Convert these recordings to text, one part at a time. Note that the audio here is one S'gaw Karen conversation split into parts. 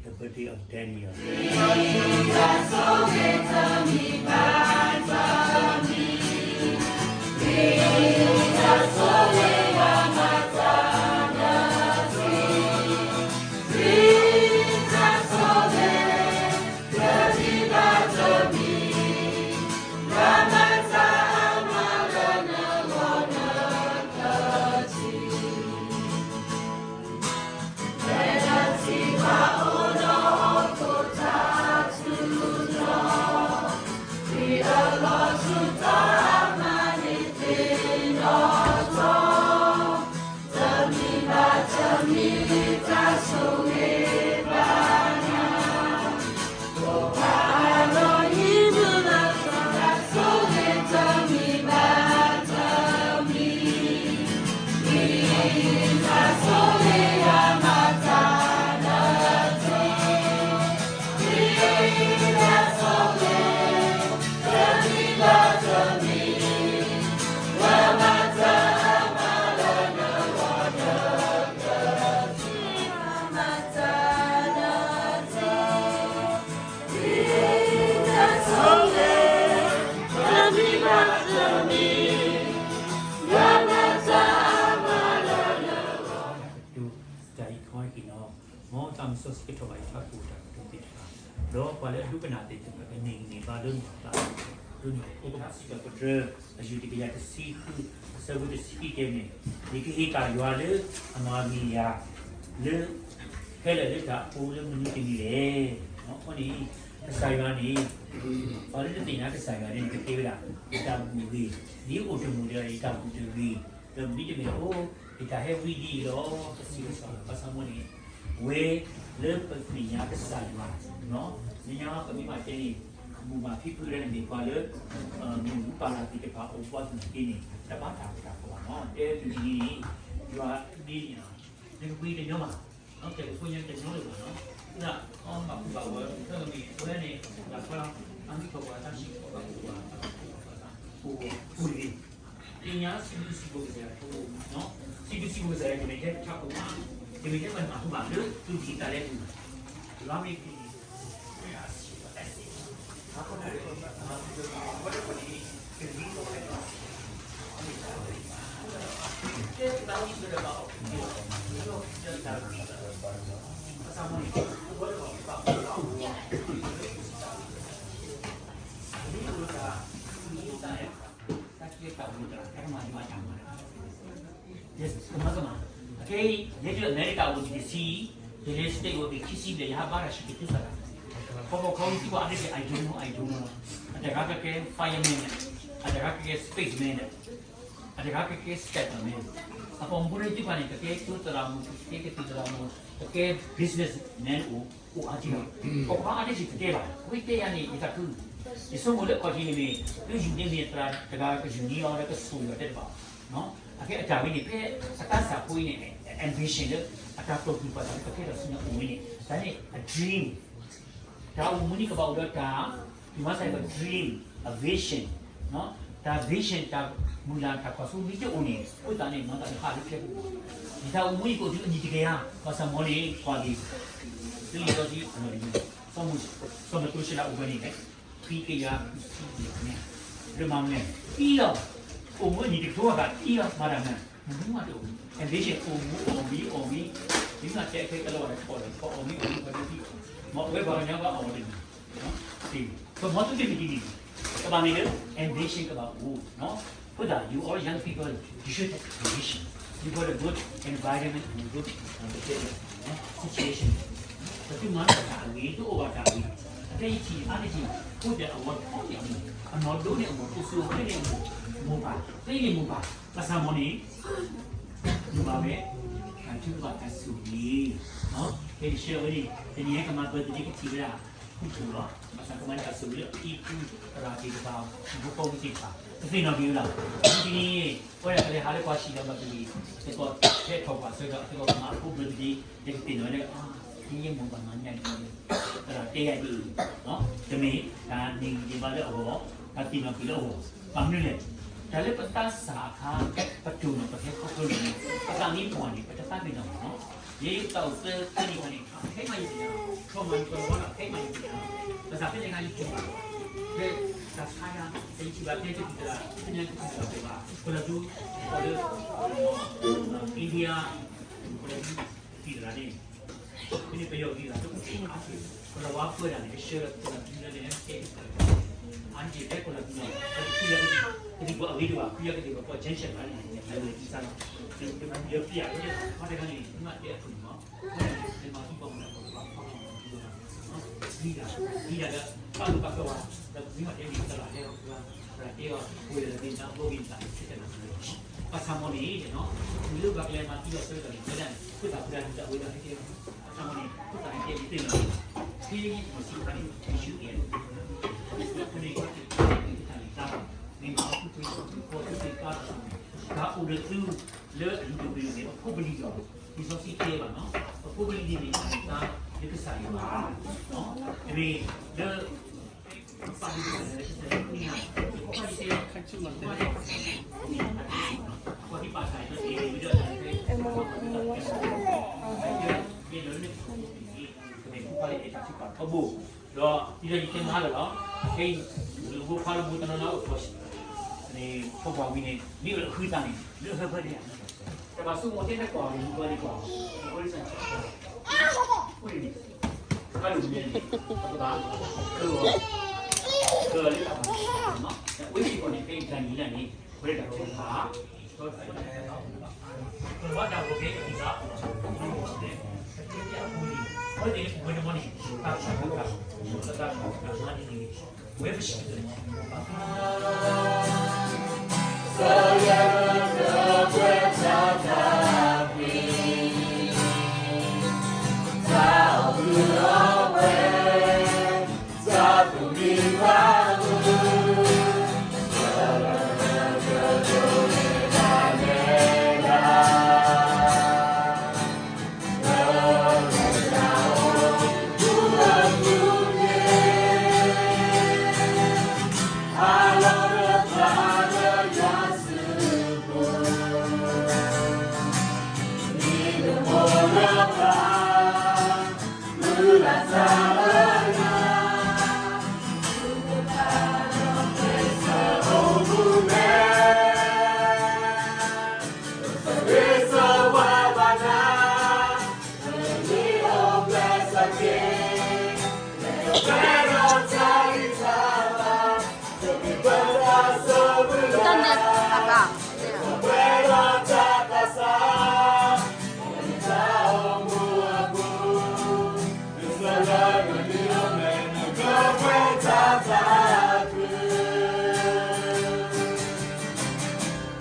The birthday of Daniel. Tၢ်အံၤခီဟဲက့ၤနီၤ, မ်သးမုၢ်စီဆှံကထီၣ်ဘၣ်ယသးကိးတၢ်ကတိၤသ့ၣ်တဖၣ်, ဒီးပှၤလၢအဒိကနၣ်သ့ၣ်တဖၣ် ကန့ၢ်ကန့ၢ်ဘၣ်လၢနသး, လၢနအိၣ်ကမၤစံးပတြၢၤ, အယူၢ်တကယၤတဆံဃု, အဆၢဖိတဆံတဲန့ၣ်, ယကဟ့ၣ်တၢ်ယွၤလၢအမၤဂ့ၤယၤ, လၢ ခဲလၢာ်လၢတၢ်အပူၤလၢမနုၤတမံၤလဲၣ်. အဃိန့ၣ် ကစၢ်ယွၤန့ၣ် ပှၤလၢတသ့ၣ်ညါကစၢ်ယွၤန့ၣ် ကတဲဝဲဒၣ် ယတၢ်မူဂ့ၤ, ဒ်အိၣ်တမူဒီးယတၢ်မူတဂ့ၤ, ဒီးမ့တမ့ၢ်အိၣ် ယတၢ်ဟဲဝံဒ်အံၤလီၤ ကစံးကစီၣ်လီၤ. ဘၣ်ဆၣ်မ့ၢ်န့ၣ် ဝဲလၢပသ့ၣ်ညါကစၢ်ယွၤ, မ့ၢ်ညါပမ့ၢ်ဘၣ်တဲန့ၣ် မူဘၣ်ဖံဖုလၢနမ့ၢ်ပှၤလၢ မူပၢ်လၢ်သ့ၣ်တဖၣ်အိၣ်ဘှီသနာ်က့န့ၣ် တဘၣ်တၢ်ကတၢၢ်ကီဘၣ်နီၤ. တဲတုၤဒ်န့ၣ် ယွၤမ့ၢ်န့ၣ် နကပှ့ၤတညီဘၣ်, တဲကပှ့ၤညီတညီလၢၤဘၣ်နီၤ. ဒ်အီၣ်ဘၣ်ကူဘၣ်ဝဲ ဖဲမ့ၢ်ဝဲန့ၣ် တၢ်ခွဲလီၤ အမ့ၢ်ထီၣ်ပှၤတၢ်ဆံးကီၢ်ဘၣ်ကူဘၣ် ပူၤပူၤတဂ့ၤ, သ့ၣ်ညါစံးဘျုးစံးဖှိၣ်ကစၢ်ယွၤ, စံးဘျုးစံးဖှိၣ်ကစၢ်ယွၤ ယမ့ၢ်ထဲပထးခိၣ်ဘၣ်, ယမ့ၢ်ထဲပနၢ်ဟူဘၣ်လၢသုဂံၢ်တၢ်လဲပူၤ, ယွၤမ့ၢ် ကမၤကမၣ်, အခဲအံၤ ယဲဒၣ်အမဲရကၤအိၣ်ဒံးတဆံ, ယလဲၤ state အိၣ်က့ၤခံဆံဘျဲၣ် ယဟးဘါတၢ်ဆံးက့ၤသုသး, ခီဖျိခီဝံသံကွၢ်အါတက့ၢ် I don't know, I don't know, အတဂၤကကဲ fireman, အတဂၤကကဲ spaceman, အတဂၤကကဲ stepman, အပိာ်မုၣ်ဖိသ့ၣ်တဖၣ်န့ၣ် ကကဲကၠိသရၣ်မုၣ်, ကကဲကသံၣ်သရၣ်မုၣ်, ကကဲ businessman အိၣ် အိၣ်အါက့ၢ်လီၤ. ပိာ်ခွါအါတက့ၢ်တကဲဘၣ်, အဝဲတဲယၤန့ၣ် ယသးခု, ယဆိကမိၣ်လၢအခီၣ်ထံးန့ၣ်မ့ၢ် သုယူၢ်န့ၢ်မ့ၢ်သရၣ်တဂၤကယူၢ်န့ၢ်အီၤလၢကဆိၣ်ယွၤတဲတဘၣ်, အခဲအတၢ်ဝဲန့ၣ် ဖဲအတၢ်သးဖိအံၤန့ၣ် ambition လၢ အတၢ်တိာ်ပူၤပာ်သးလၢကကဲထီၣ်ဆူညါအိၣ်ဝဲန့ၣ် တၢ်န့ၣ် အ dream တၢ်အိၣ်မူန့ၣ်ကဘၣ်အိၣ်ဒီးတၢ်, မ့ၢ်စ့ၢ်ကီး dream, a vision, တၢ် vision တၢ်မုၢ်လၢ်တၢ်ကွၢ်စိမ့ၢ်တအိၣ်န့ၣ် အဃိသတးန့ၣ် မၤသးတဟးလၢကျဲပူၤဘၣ်. ယတၢ်အိၣ်မူအံၤကအိၣ်ဒ်အနံၤတကယၤ, ဘၣ်ဆၣ်မ့ၢ်န့ၣ် ကွၢ်က့ၤ သုလံာ်စီဆှံအလီၢ်န့ၣ် စီၤမတူၤၡလးအိၣ်ဝဲန့ၣ် ခွံကယၤခွံဆံယဲၢ်နံၣ်, လၢမၤမနုၤလဲၣ် တံၢ်လီၤ, အိၣ်မူအနံၤတကထိဘၣ် တံၢ်လီၤ မၤတၢ်မနုၤ မနုၤမးတအိၣ်, ambition အိၣ်မူအီၣ်မံၤအီၣ်မံၤ, မ့ၢ်မးတဲခဲကလီၤဝဲတခီလီၤ တခီအီၣ်မံၤအီၣ်မံၤ ပှၤဒိၣ်သံအီၤ, မ့ၢ်အဝဲပှၤကညီဘၣ်အီၣ်ဝဲတနံၤ ကမီၤသုတမံၤတမံၤ, ကဘၣ်မ့ၢ်လၢ ambition ကဘၣ်အိၣ်, အဃိသတး you all young people, you should have ambition, you got a good environment and a good, uh, situation, ပသုမၤတၢ်အဂ့ၤ သုအိၣ်ဘၣ်တၢ်အဂ့ၤ, အခဲအံၤထံၣ်အါတက့ၢ် အိၣ်ဒီးအဝီၤထီန့ၢ်အမိၢ်, အနီၢ်ဒိန့ၢ်အမိၢ်, အိၣ်ဆူၣ်အိၣ်ချ့န့ၢ်အမိၢ်, မိၢ်ပၢ်, သ့န့ၢ်မိၢ်ပၢ်, ဘၣ်ဆၣ်မ့ၢ်န့ၣ် မ့ၢ်ဘၣ်ဝဲ တၢ်ထုကဖၣ်တၢ်ဆိၣ်ဂ့ၤ, ကဲ ယဆှၢဝဲန့ၣ် တနံၤအံၤကမၤ birthday ကထံၣ်ဝဲဒၣ် ဃူဖိးလီၤ, ဘၣ်ဆၣ်ကမၤတၢ်ဆိၣ်ဂ့ၤလၢအဖံဖုသရၣ်သ့ၣ်တဖၣ်, ဖိကိးမုၣ်သ့ၣ်တဖၣ်, ပသ့ၣ်နီၣ်က့ၤဝဲဒၣ်, ဒ်န့ၣ် ပဝဲဒၣ်ကလဲၤဟးလၢပှၤဟံၣ်ဒီးဘၣ်ကလံၤ, အသကိးဟဲထီၣ်ပှၤဆၢဒီး အသကိးကမၤအဖိ birthday ယကသ့ၣ်နီၣ်ဝဲဒၣ်, အါ, ဒ်ယဲမိၢ်ပၢ်မၤညါဒ်န့ၣ်, သရၣ်တဲယၤဒ်အံၤ, တမ့ၢ်တၢ်န့ၢ်ဂံၢ်န့ၢ်ဘါလၢအဂီၢ်, တၢ်သ့ၣ်နီၣ်က့ၤလၢအဂီၢ်, ဘၣ်မနုၤလဲၣ်, တၢ်လၢပသးစၢ်အခါ, ပတိၢ်နီၣ်ပဟဲခီဖျိန့ၣ်, ပသးမ့ၢ်ပှၢ်န့ၣ် ပတသးပ့ၤနီၣ်ဘၣ်နီၤ ယဲယသးအိၣ်သၢသၢနံၣ်ခါန့ၣ် ခဲအံၤမးယသ့ၣ်ညါလီၤ, ထီၣ်မၤယသ့ၣ်ညါလီၤ, ခဲအံၤမးယသ့ၣ်ညါလီၤ, ဘၣ်ဆၣ်ဖဲန့ၣ်အခါယထံၣ်ဘၣ်, ဖဲတၢ်ဆါယၤ တယထံၣ်ဘၣ် ဖဲယထံၣ်ဘၣ် ဖဲယထံၣ်ဘၣ် ပှၤလၢ India ပှၤလၢ သံသရၣ်န့ၣ် ဖဲန့ၣ်ပယီၤဂ့ၤဂၤ တအိၣ်အါက့ၤ, ပလီၤဝါပၢတၢ်န့ၣ် ကဆှၢလီၤပလီၤဒုလၢလဲၤလၢတဲကစၢ်ယွၤ, အါန့ၣ်က့ၤဖဲပလီၤဒုလီၤ, ပတခူယၤကသံၣ်ပူၤအဂ့ၤတဘၣ်, ခူယၤကသံၣ်ပူၤ ကီၢ် junction ဘၣ်န့ၣ် လၢဝဲလၢသံစါလီၤ, ဒီးပယီၤပျဲယၤ မ့ၢ်တခါတခါန့ၣ် မ့ၢ်တဲအခိၣ်န့ၣ်လီၤ, မ့ၢ်မၤသံပှၤမၤလၢပှၤပှၤပှၤပှၤပှၤ မံဒၣ်, မံဒၣ်ဒီး ပာ်လိာ်ပာ်ကီၤဝဲ, ဒီးမ့ၢ်မၤတဲန့ၣ် သရၣ်တဲအီၤ, သရၣ်တဲအီၤ ပှၤလၢသ့ၣ်ညါဘီဂ့ၤသး ဘၣ်ဆၣ်မ့ၢ်န့ၣ်, မ့ၢ်လၢပှၤကလဲၤမၤသံအီၤဆၢကတီၢ်န့ၣ် ဝဲဒၣ်န့ၣ် ခိၣ်သၣ်ဖိတၢ်ဒုးတၢ်ဝဲဒၣ်ဟဲကဲ, ဘၣ်ဆၣ်မ့ၢ်န့ၣ် ခိၣ်သၣ်ဟဲကဲန့ၣ်သ့ၣ်ညါ, ဖဲယမၤစံးတခါန့ၣ် ယဆူအံၤ, အဃိန့ၣ် တၢ်န့ၣ်တၢ်န့ၣ် မ့ၢ်မၤအီၤ သုတ့ၢ်ကီၢ်သုတ့ၢ်ကီၢ်တၢ်န့ၣ် တၢ်အိၣ်ဒီးသု လၢအလုၢ်ဒိၣ်ပှ့ၤဒိၣ်န့ၣ် ပဖိပလံၤလီၤ, လံာ်စီဆှံတဲဘၣ်နီၤ, ပဖိပလံၤန့ၣ်မ့ၢ်တၢ်န့ၣ်သါလၢကစၢ်ယွၤ, တမ့ၢ်လၢ ပပာ်လၢကစၢ်ယွၤ, ပှၤကပာ်စၢ်န့ၣ် ကဲလၢ ကမ့ၢ်ဖိခွါလၢအဲၣ်တၢ်ထုကဖၣ်ထီဘိ, ဒီးဒ်သိးယတဲမဟါလၢာ်လီၤ, ဖဲအံၤ လူၤဖိခွါလၢမိၢ်တနီၤနီၤအိၣ်ခိး န့ၣ် ထိၣ်ပှၢ်ဝံၤန့ၣ် မ့ၢ်အဃုသးန့ၣ် လၢဟၢဖၢဒဲးဧါ, တဘၣ်ဆိကမိၣ်ထဲန့ၣ်ကွၢ် လူၤဖိခွါန့ၣ်ကွၢ်, အဃိန့ၣ် အလူၤန့ၣ် ပကဘၣ် ကၢၤ ကၢၤလၢတၢ်ဘၣ်နီၤ, အဝဲစ့ၢ်ကီးန့ၣ် ဖဲအံၤတၢ်နံၤလၢ်န့ၣ် ဝဲဒၣ်တၢ်ကီတၢ်ခဲ ကီတ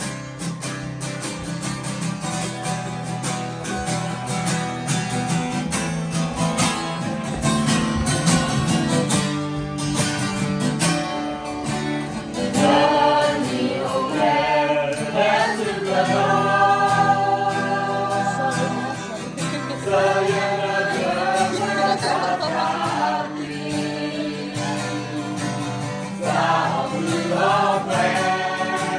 ၢ်က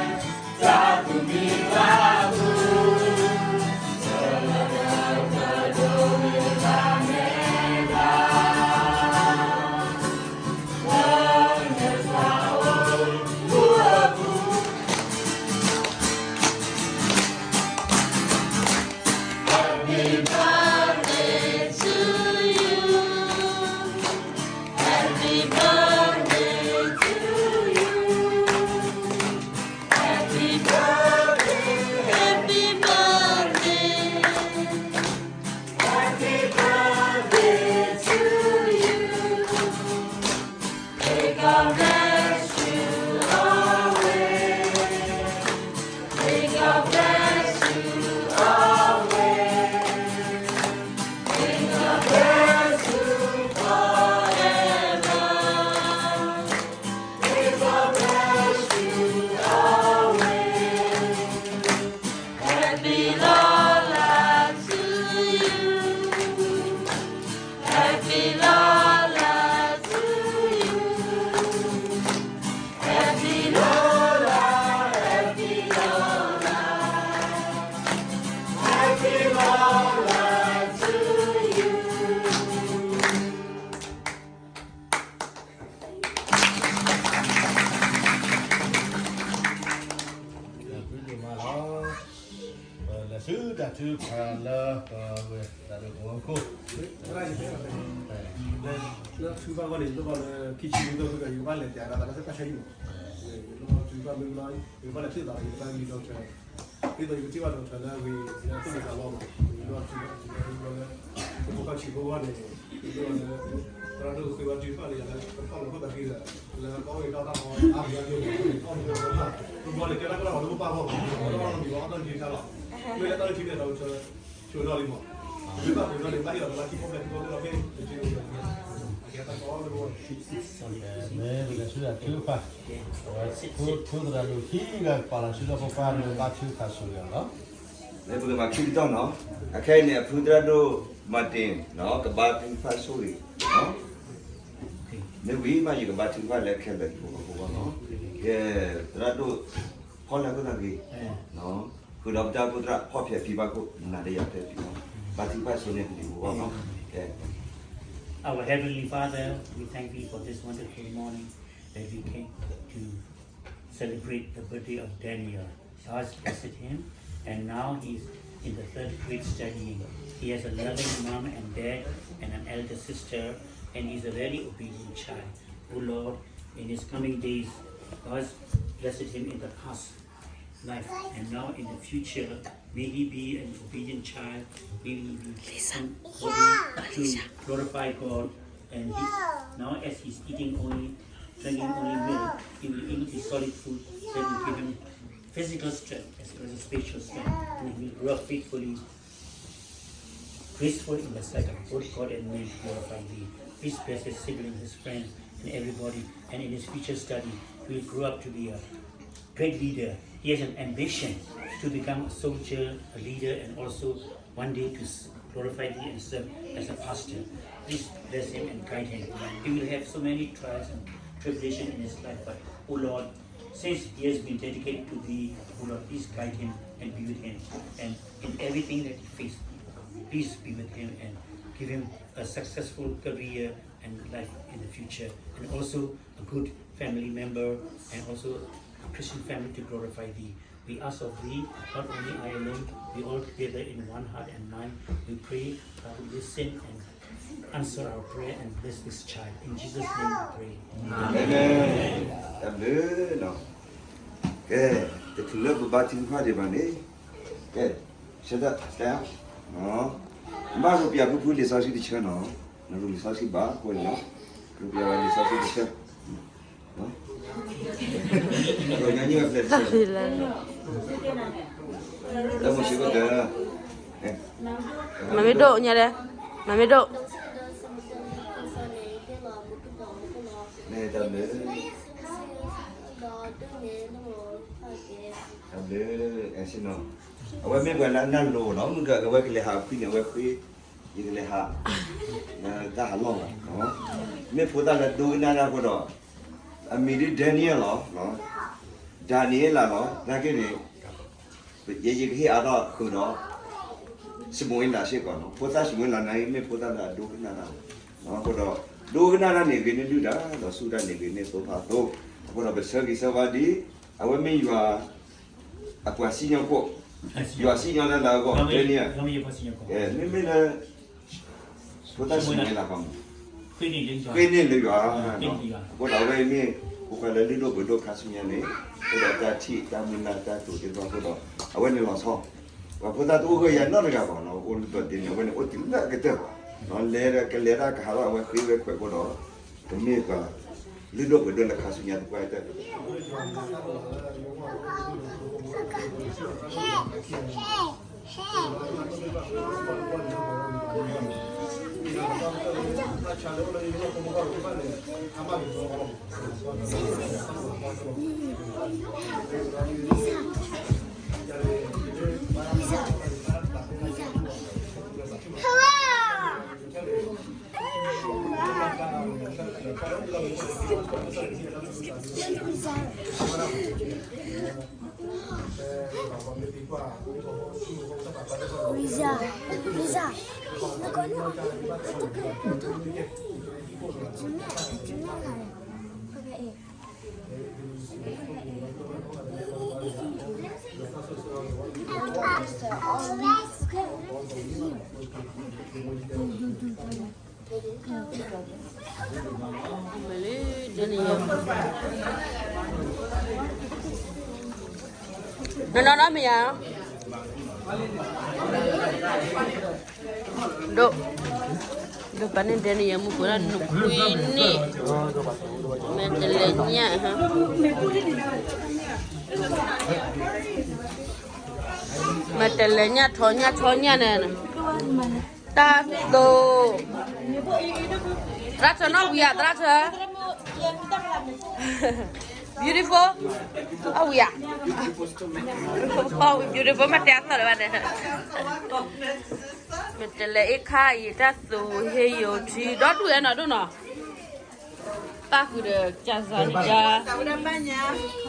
ီတၢ်ခဲ ကီတၢ်ကီတၢ်ခဲ အဃိန့ၣ် ပဝဲန့ၣ်မ့ၢ်န့ၣ် တၢ်ကီတၢ်ခဲ တၢ်ကီတၢ်ခဲ တၢ်ကီတၢ်ခဲ ဝဲပစံးတၢ် တၢ်န့ၣ်အဘၣ် ပလဲၤဆူတၢ်ထုကဖၣ်လၢပဝဲဒၣ်လၢပဝဲခိၣ်, လၢထုကဖၣ်အဂီၢ်န့ၣ် ယလိၣ်ဘၣ်လၢခံဆံနွံသီ ယကဘၣ်လဲၤတၢ်သးလၢတၢ်ဆါဟံၣ်မး, ယလိၣ်ဘၣ်ထုကဖၣ်မ့ၢ်ဘျီ ယကဘၣ်လဲၤဆူသးလၢ ယကဘၣ်ဂံၢ်ဒီး ဒ်သိးယကထံၣ်ဘၣ်ဒီးထၢလၢအဂ့ၤ လၢသူၣ်လၢသးလီၤမး, ယလိၣ်ဘၣ်ထုကဖၣ်လၢ ပဖိခွါဆံးဖိအဂီၢ်န့ၣ် ယလိၣ်ဘၣ်လၢ သရၣ်ဒိၣ်ဃ့ဘါထုကဖၣ်လၢယၤလၢ ပထီၣ်လီၤခိၣ်သးက့ဒီး လၢကီၢ်ဂ့ၢ်ကီၢ်တၢ်အီၣ်အါမံၤအါမံၤ အီၣ်မံၤအီၣ်မံၤ ပဘၣ်လၢကဲတၢ်ကီတၢ်ခဲလၢပပၢ်အဂီၢ်မး အီၣ်တၢ်အီၣ်တၢ်မံၤ အီၣ်တၢ်မံၤတခါလီၤ, မ့ၢ်လၢတၢ်လၢထံန့ၣ်ဒီး ဆိးထီၣ်လံမး, မ့ၢ်ဘၣ်ပှ့ၤထီၣ်လံ ဘၣ်ဟ့ၣ်လီၤသးလၢထံဖိကီၢ်ဖိဒီးမ့ၢ်တထံဖိကီၢ်ဖိ အကဲတၢ်ကီတၢ်ခဲ မ့ၢ်ပကလဲၤဆူတၢ်ထုကဖၣ်, အဝဲဖိသရၣ်ဒိၣ်ခံဂၤပာ်လီၤဆူဒီးဖိခွါလၢဘါထုကဖၣ်ဆိၣ်ဂ့ၤအီၤလီၤ. လၢပကမၤခံကတၢၢ်နီၤ, အခဲအံၤန့ၣ် အဖုသရၣ်ဒိၣ် Martin နီၤ ကဘါထုကဖၣ်ဆိၣ်ဂ့ၤ, မ့ၢ်ဝံၤမးယကဘါထုကဖၣ်လၢခဲလၢာ်ဖိဖိနီၤ, ကဲ သရၣ်ဒိၣ် ဖီၣ်လၢခိၣ်သးက့ၤ, ဃုာ်ဒီးပတၢ်အိၣ်ဖှိၣ်သရၣ် ဖီၣ်ဖျဲးဖံဘၣ်ခိၣ် နၤဒီးယၤဖဲဖံဘၣ်, ဘါထုကဖၣ်ဆိၣ်ဂ့ၤန့ၣ်ဖိဖိနီၤ, ကဲ Our Heavenly Father, we thank thee for this wonderful morning that we came to celebrate the birthday of Daniel. God blessed him, and now he's in the third grade studying. He has a loving mom and dad and an elder sister, and he's a very obedient child. Oh Lord, in his coming days, God blessed him in the past life, and now in the future, may he be an obedient child. May he be somebody to glorify God. And he, now as he's eating only, drinking only milk, he will eat his solid food that will give him physical strength as well as spiritual strength. And he will grow up faithfully, graceful in the sight of both God and men, glorify thee. Please bless his siblings, his friends, and everybody. And in his future study, he will grow up to be a great leader. He has an ambition to become a soldier, a leader, and also one day to glorify thee and serve as a pastor. Please bless him and guide him. He will have so many trials and tribulation in his life, but, oh Lord, since he has been dedicated to thee, oh Lord, please guide him and be with him. And in everything that he faces, please be with him and give him a successful career and life in the future, and also a good family member, and also a Christian family to glorify thee. We ask of thee, not only I alone, we all together in one heart and mind, we pray that you listen and answer our prayer and bless this child. In Jesus' name we pray. Amen. တၢ်ဘျုးနီၤ, ကဲ, တချုးလၢပဘါထုကဖၣ်ဒံးဘၣ်န့ၣ်, ကဲ, ဆၢထၢၣ်, ဘၣ်ပျၢ် ဖုဖုလံာ်စီဆှံတဆၢနီၤ, နရူၢ်လံာ်စီဆှံဘၣ်အဃိန့ၣ်, ပျၢ်ဝဲလံာ်စီဆှံတဆၢ တၢ်ဖံးလၢ, မၤမ့ၢ်ဒိၣ်ညါလဲၣ်, မၤမ့ၢ်ဒိၣ်, တၢ်ဘျုး, တၢ်ဘျုး, အဝဲမ့ၢ်ပှၤလၢအနၢ်လိၤနီၤ, မုၢ်က အဝဲကလဲၤဟးအဖှံန့ၣ် အဝဲဃ့ ယကလဲၤဟး, တၢ်ဟးလီၢ်ဘၣ်, မ့ၢ်ဖိသၣ်လၢဒိကနၣ်တၢ်အဃိဒီး, အမံၤဒ် Daniel လီၤ, Daniel လီၤ, နာ်က့န့ၣ်, ယဲယကဟ့ၣ်အါထီၣ်ဃုာ်ဒီး ၡမူၤအ့လးစ့ၢ်ကီးနီၤ, ဖိသၣ်ၡမူၤအ့လးနာ်က့ မ့ၢ်ဖိသၣ်လၢအဒိကနၣ်တၢ်လီၤ, အဃိဒီး, ဒိကနၣ်တၢ်န့ၣ်ဂ့ၤန့ၢ်ဒုၣ်ဒါ, ဒီးဆူၣ်တၢ်န့ၣ်ဂ့ၤန့ၢ်သိဖါသိ, အဃိဒီးပဆၢဂ့ၤဆၢဝါဒ်, အဝဲမ့ၢ်ယွၤ အပှၤစံၣ်ညီၣ်ကွီၢ်, ယွၤစံၣ်ညီၣ်တၢ်လၢအဂီၢ်, မ့မ့ၢ်လၢ ဖိသၣ်စံၣ်ညီၣ်လၢ်ဘၣ်မး, ဃ့န့ၢ်လၢယွၤ, အဃိဒီးအဝဲမ့ၢ် ဖိခွါလၢလုၢ်ဒိၣ်ပှ့ၤဒိၣ်ခါဆူညါန့ၣ်, အဃိဒီးတၢ်ထံၣ်တၢ်မုၢ်လၢ်တၢ်တိာ်သ့ၣ်တဖၣ်အဃိဒီး, အဝဲန့ၣ်လီၤဆီ, ပှၤဖိသၣ်တအိၣ်ဂၢၢ်ယၤနီတဂၤဘၣ်နီၤ, အိၣ်လၢဒီးဒ်န့ၣ် အဝဲန့ၣ်အိၣ်တုၤလၢအကတၢၢ်, လဲၤဒီးကလဲၤတၢ်ကဟးထီၣ်အဝဲဃ့ဝဲခွဲးအဃိဒီး, ပမ့ၢ်ပှၤ လုၢ်ဒိၣ်ပှ့ၤဒိၣ်လၢခါဆူညါသပှၢ်တၢၢ် Visa, visa. နီၢ်နီၢ်နီၢ်မ့ၢ်ယၤ ဒိၣ်, ဒိၣ်ပာ်န့ၢ်ဒဲန့ၣ် ယမူပှဲၤဒၣ်နွံနံၣ်, မ့ၢ်တလဲၤညၣ်, မ့ၢ်တလဲၤညၣ်ထီၣ်ညၣ်ထီၣ်ညၣ်န့ၣ်, တၢ်သိၣ်, သရၣ်ဆၢနီၣ်ဝံၤဧါ သရၣ်ဆၢ beautiful, အဝံၤဧါ, beautiful မ့ၢ်တဲအသီၣ်လၢၤဘၣ်န့ၣ်, မ့ၢ်တလဲၤအ့ၣ်ခါအံၤ တၢ်သိၣ်ဟ့ယိာ်ထံ ဒီဒူၣ်အဲၣ်နီၤဒိၣ်နီၤ, ပၣ်ဃုာ်ဒီးကၢ်စၢ်န့ၣ်ကၢ်,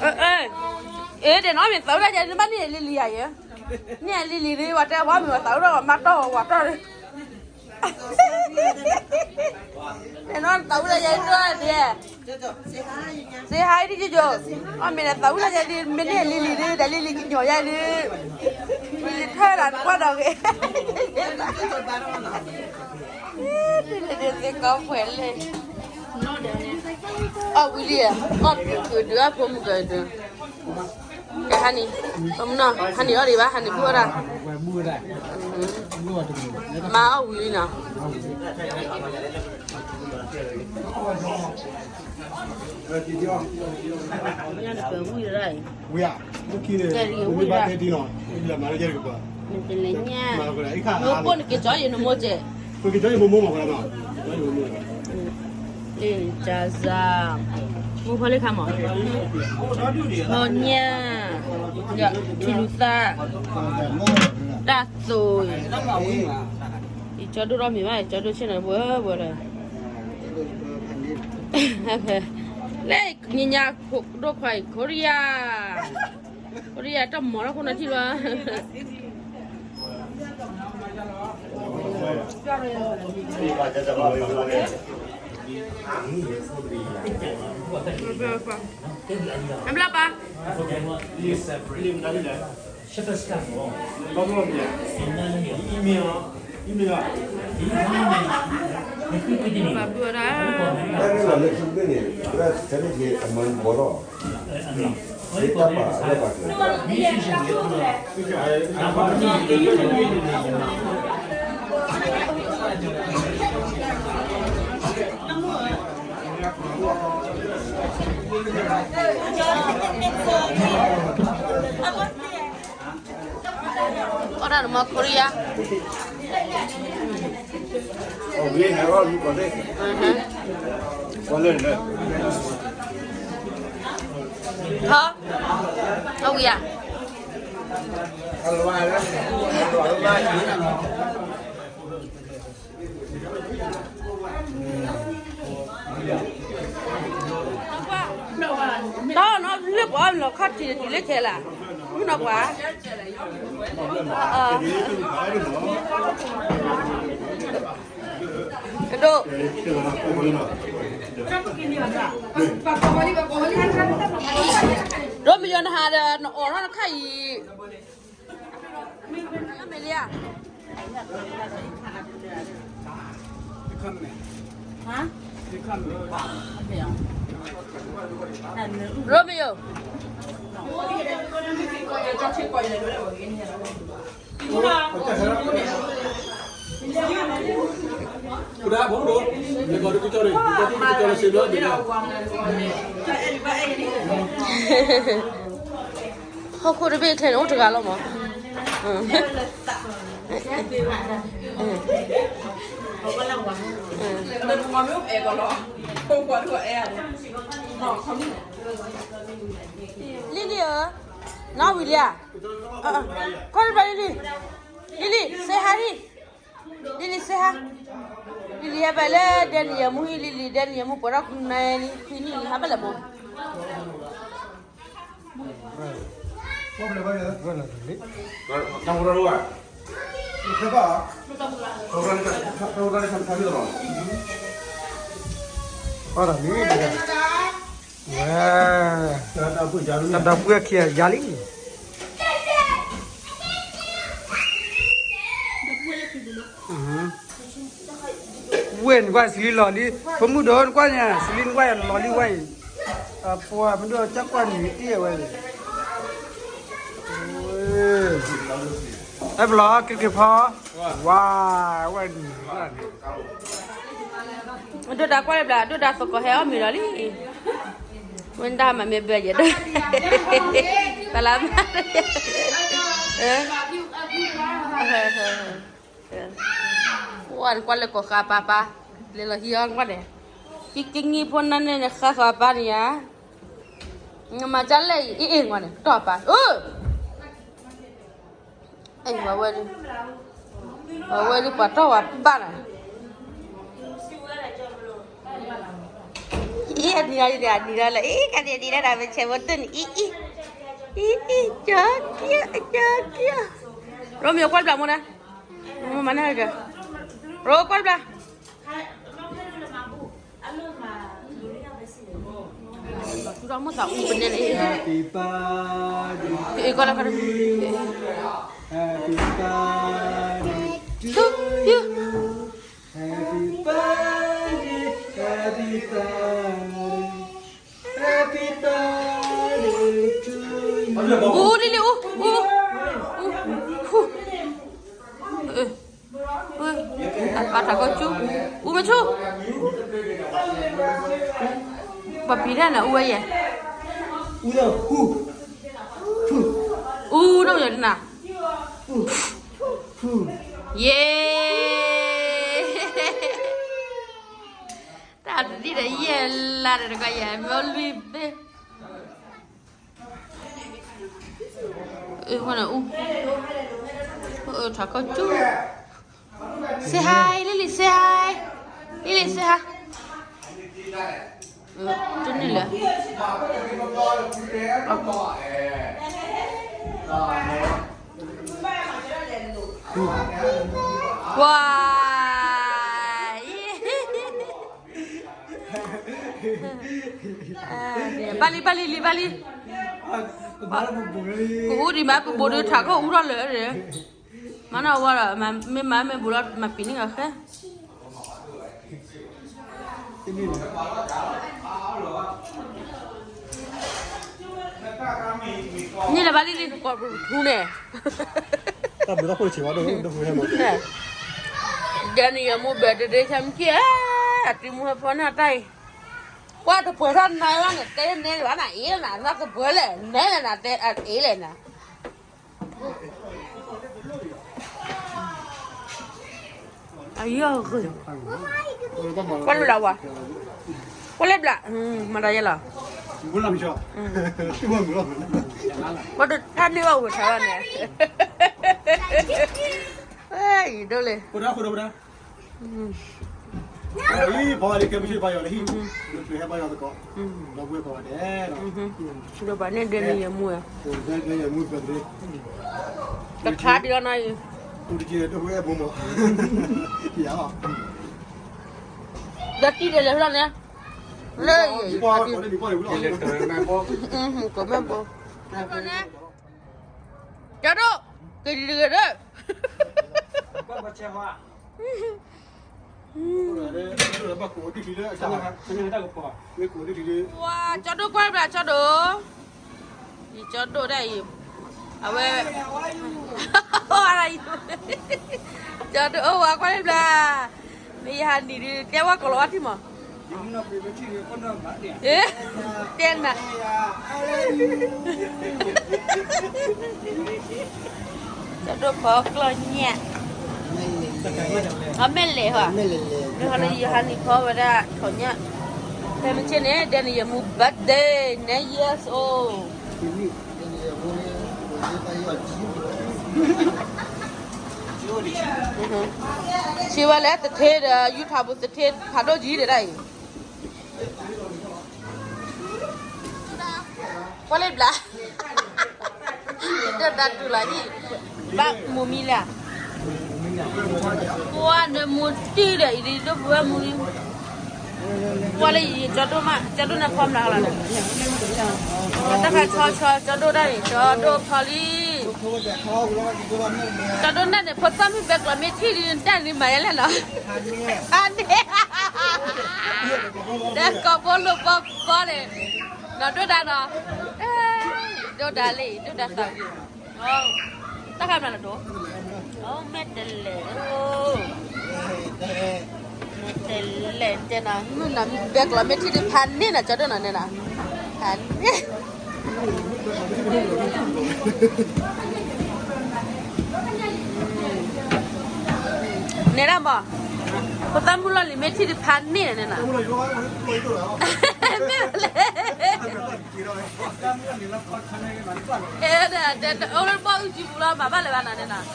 အ့ ဒဲးနီၢ်မ့ၢ်သးဝံၣ်တၢ်ယဲ နဘၣ်န့ၢ်လံလံဧါယဲ, န့ၢ်လံလံဒ် ပှၤတဲပှၤမ့ၢ်ပှၤသးဝံၣ်ထီၣ်ပှၤမၤတီၢ်ဝဲပှၤတီၢ်န့ၣ် နသးဝံၣ်တၢ်ယဲဒိၣ်ဒဲး, say hi ဒ်ကၠိကၠိ, အီၣ်မ့ၢ်နသးဝံၣ်တၢ်ယဲဒ် မ့ၢ်န့ၢ်လံလံဒ် ဒီးလံလံကညီၤယဲဒ်, လံလံထၢၣ်ဒီးကွၢ်ဒီးဂ့ၤ, ဒ်သ့ၣ်ကီၢ်ပှဲၤလဲၣ်, အီၣ်ဝံၤလံ, အီၣ်ဖုဖုဒုးအီၣ်ဖိမုၣ်ကဒုး ကဲဟါန့ၣ်, ပမနီၤ ဟါန့ၣ်အီၣ်ဒံးဘၣ် ဟါန့ၣ်ဘူၣ်အီၣ်ဒၣ်, မါအီၣ်ဝံၤလံနီၤ, ညၣ်တပၢၤဝံၤရၣ်အံၤ, ကဲလံဝံၤရၣ်, နတလဲၤညၣ်, မိၢ်ပိၢ်နက့ၤကၠီယနမိၢ်ကဲး, လ့ၣ်ကၢ်စၢ်, မူဖီလ့ၣ်ခါမး, မီၢ်ညၣ်, ထံလူၤသၣ်, တၢ်သိၣ်, ယကၠီဒိၣ်ထီၣ်မ့ၢ်ဘၣ် ယကၠီဒိၣ်ဆ့ၣ်နီၤဘှီဘှီလၢ, လၢညါညါဒိၣ်ခွါအံၤ ခိရံယါ, ခိရံယါတၢ်မၤထီၣ်ခိၣ်နၢ်ထံၣ်လီၤ နဘျါပၢ်, ပၢ်ဘျါ, အီၣ်ဒၣ်နမီခိရံယါ, ဟီ, အဝံၤဧါ နီၢ်နီၢ်လၢပှၤလီၤခီၣ်ထံးတတုၤလၢခဲလၢာ်, မုၢ်နီၢ်ပှၤ, ကဒိၣ်, ရိမယီၤနဟးဒီးနအိးထီၣ်နခါအံၤ မ့ၢ်လံဧါ, ရိမယီၤ, ဟီၣ်ခိၣ်တဘ့ၣ်ထဲန့ၣ်အိၣ်တဂၤလီၤမး, လံလံဧၢ, နီၢ်ဝံၤလံဧါ, ခီၣ်တဘျီလံလံ, လံလံ say hi လံ, လံလံ say hi, လံလံဟဲဘၣ်လၢဒဲနံၣ်ယဲမူဟံၣ် လံလံ ဒဲနံၣ်ယဲမူပှဲၤထီၣ်ခွံနံၣ်လံ ခွံနံၣ်လံ ဟဲဘၣ်လၢမး အီၣ်ဒၣ်လံ, ဝဲ, တၢ်ဒီပုၢ်ဝဲၢ်ခံဂၤယါလံ, နကွၢ်စလံလီၤလံ, ဖိမုၣ်ဒိၣ်နကွၢ်န့ၣ် စလံနကွၢ်လီၤလံဝဲအံၤ, အပှၤမဒိၣ်ကကွၢ်နံၤတံၢ်အဝဲအံၤ, အဲပလီၤက့ၤက့ၤဖီ, ဝါ, ဝဲနံၤ, ဒိၣ်ဒါကွၢ်လၢဘျး ဒိၣ်ဒါသကိးဟဲအီၣ်မ့ၤလီၤလံ, ဝဲဒၣ်မၤမ့ၢ်ဘၢယဲၢ်ဒိၣ်, ပလၢမၤ ကွၢ်လၢကီၢ်ဃာ်ပၢ်ပၢ်, လဲၤလီၤဟံးအီၣ်ကွၢ်န့ၣ်, ကကနံၤဖိနၢ်န့ၣ်န့ၣ် ဃၣ်ဃၣ်ပၢ်န့ၣ်ဧါ, မၤကၢ်လဲၣ်အံၤ အ့ၣ်အ့ၣ်ကွၢ်န့ၣ် တီၢ်ပၢ်, အ့ၣ်ဝဲဒၣ်, ဝဲဒၣ်ပှၤတီၢ်ဝဲပၢ်န့ၣ် အံၤအနံၤလီၤအံၤန့ၣ် အနံၤလီၤလၢ အံၤ ကန့ၣ်အနံၤလီၤဒၣ် ပဆဲးဖိတန့ၣ် အံၤ အံၤ အံၤ ကၠီကၠီ ကၠီကၠီ, ရိမ့ၤကွၢ်တဘျီမိၢ်န့ၣ်, မၤန့ၢ်က့ၤ, ရိကွၢ်တဘျီ, ဆူဒီးမိၢ်သးအူပနဲန့ၣ်, Happy birthday to you, happy birthday to you, happy birthday, happy birthday, happy birthday to you. အူလံလံအူ, အူ, အူ, အူ, အူ, အပၢ်ထးခိၣ်ကၠူ, အူမ့ၢ်ဆူ, ပှၤပျံၤတၢ်န့ၣ် အူဝဲယဲၢ်, အူ, အူ, အူဒိၣ်ယဲၢ်တနၤ, ယ့, တၢ်တဒံၣ်ဒီးယဲၢ်လါဒီးတကယၤ မ့ၢ်လွံၢ်ဘ့ၣ် အူ, ထးခိၣ်ကၠူ, say hi, Lily, say hi, Lily, say hi, တန့ၣ်လၢ ဝါ, ဘၣ်လံ ဘၣ်လံ လံဘၣ်လံ, ကအိၣ်ဒံးမး ပဘိးဒုးထးခိၣ်အူထီၣ်လၢာ်, မၤနီၣ်ဝဲဒီး မ့ၢ်မၤမ့ၢ်ဘူးလီၤ မၤပံာ်န့ၢ်ဂၤဃဲ န့ၣ်လၢဘၣ်လံလံ ကိးပထူန့ၣ်, တၢ်ဘျုးတၢ်ဖှိၣ်တဆံးဘၣ်ဒိၣ်ဒိၣ်ဖုဟဲမး, ဒဲနယမူဘၣ်တဒ့ဆၢမုၢ်ခံ, အတံၤမူဟဲဖီန့ၢ်အတၢ်အံၤ, ကွၢ်တပှဲၤထီၣ်နၤလီၤန့ၣ် တဲန့ၢ်ဘၣ်နၤအ့ၣ်လၢနၤ နၢ်ကပှဲၤလဲၣ် နဲလဲၣ်နၤ တဲအ့ၣ်လဲၣ်နၤ အယီၢ်ဂ့ၤ, ကွၢ်လၢဘျးဝါ, ကွၢ်လၢဘျး, မၤတၢ်ယဲလီၤ, ကွၢ်တထါန့ၢ်ဘၣ်ဝဲထါဘၣ်န့ၣ်, အံၤဒိၣ်လဲၣ် ဖီလံကဲမုၢ်ဆ့ၣ်ဘါယွၤလၢဟံၣ်, ဟဲဘါယွၤသကိး, ဒီးပှဲၤဖီဝဲဒဲး, ဒီးပှၤန့ၣ်ဒဲနယမူ, တခါဒံးအီၤနီၤအံၤ, ဒီးတံၢ်ဒဲးလဲၤဖျီန့ၣ်, လၢ, ကမဲဘိ, ကၠီဒိၣ်, က့ၤဒံးတဂ့ၤဒီး ပှၤ ကၠီဒိၣ်ကွၢ်ဘျး ကၠီဒိၣ်, ယကၠီဒိၣ်ဒၣ်အံၤ, အဝဲ, ကၠီဒိၣ်အိၣ်ဝဲကွၢ်ဘျး, မ့ၢ်ယဟးနံၤဒုး တဲဝဲကိးလီၤဝဲထံမး, တဲနၤ ကၠီဒိၣ်ဖီကျီၢ်ညၣ်, အမဲာ်လဲၣ်ဟီ, မ့ၢ်ဟီလၢယဟးနံၤဖီဝဲဒၣ်ထီၣ်ညၣ်, ဖဲမ့ၢ်ဆ့ၣ်န့ၣ် ဒဲနယမူ birthday န years old, ဆံဝဲလဲၣ် သထ့ဒီး ယူထါပူၤသထ့ဖးဒိၣ်ကံဒဲးဒၣ်အံၤ ကွၢ်လၢဘျး, ဒီးတၢ်တူၢ်လီၤဟံၣ်, ဘၣ်မူမံလၢ, ကွၢ်ဒီးမူတံၢ်ဒီးအံၤဒ်ဒိၣ်ပဝဲမူလံ, ကွၢ်လၢယကၠီဒိၣ်မး ကၠီဒိၣ်န့ၣ်ဖီမးလီၤ, တၢ်ခါဆီဆီ ကၠီဒိၣ်ဒၣ်န့ၣ် ကၠီဒိၣ်ဖီလံ, ကၠီဒိၣ်န့ၣ်န့ၣ် ဖိသၣ်မုၣ်ဘဲကျီးမ့ၢ်ထံၣ်ဒ်တၢ်န့ၣ်မၤယဲလဲၣ်နီၤ, အါန့ၣ် ဒီးကိးဖိလိာ်ဘီဘီန့ၣ်, နီၢ်ဒိၣ်ဒါနီၤ, ဒိၣ်ဒါလံ ဒိၣ်ဒါသးဝံၤ, တၢ်ခါမနုၤနဒိၣ်, အိ မ့ၢ်တလဲၤ, မ့ၢ်တလဲၤတဲနီၤ, မုၢ်နီၤမံဘဲကျီမ့ၢ်ထံၣ်တဖးန့ၢ်နီၤ ကၠီဒိၣ်နီၤန့ၣ်နီၤ, ဖးန့ၢ် န့ၣ်ဒၣ်မး, ဖိသၣ်မုၣ်လီၢ်လံၤမ့ၢ်ထံၣ်တဖးန့ၢ်န့ၣ်နီၤ, မ့ၢ်လဲၣ်, အဲ အိၣ်လၢဘီအုၣ်ကံပူၤလီၤ မၤဘၣ်လၢၤဘၣ်နီၤန့ၣ်နီၤ,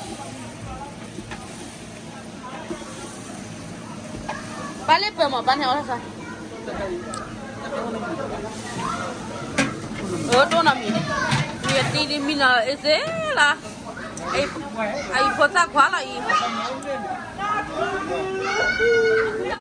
ပၢ်လၢပၢၤမး ပၢ်န့ၣ်အီၣ်တၢ်သး, အဒိၣ်နီၤမံၤ, မံၤအတံၤဒ်မံၤနီၤအ့စ့လီၤ, အအံၤဖိသၣ်ခွါလီၤအံၤ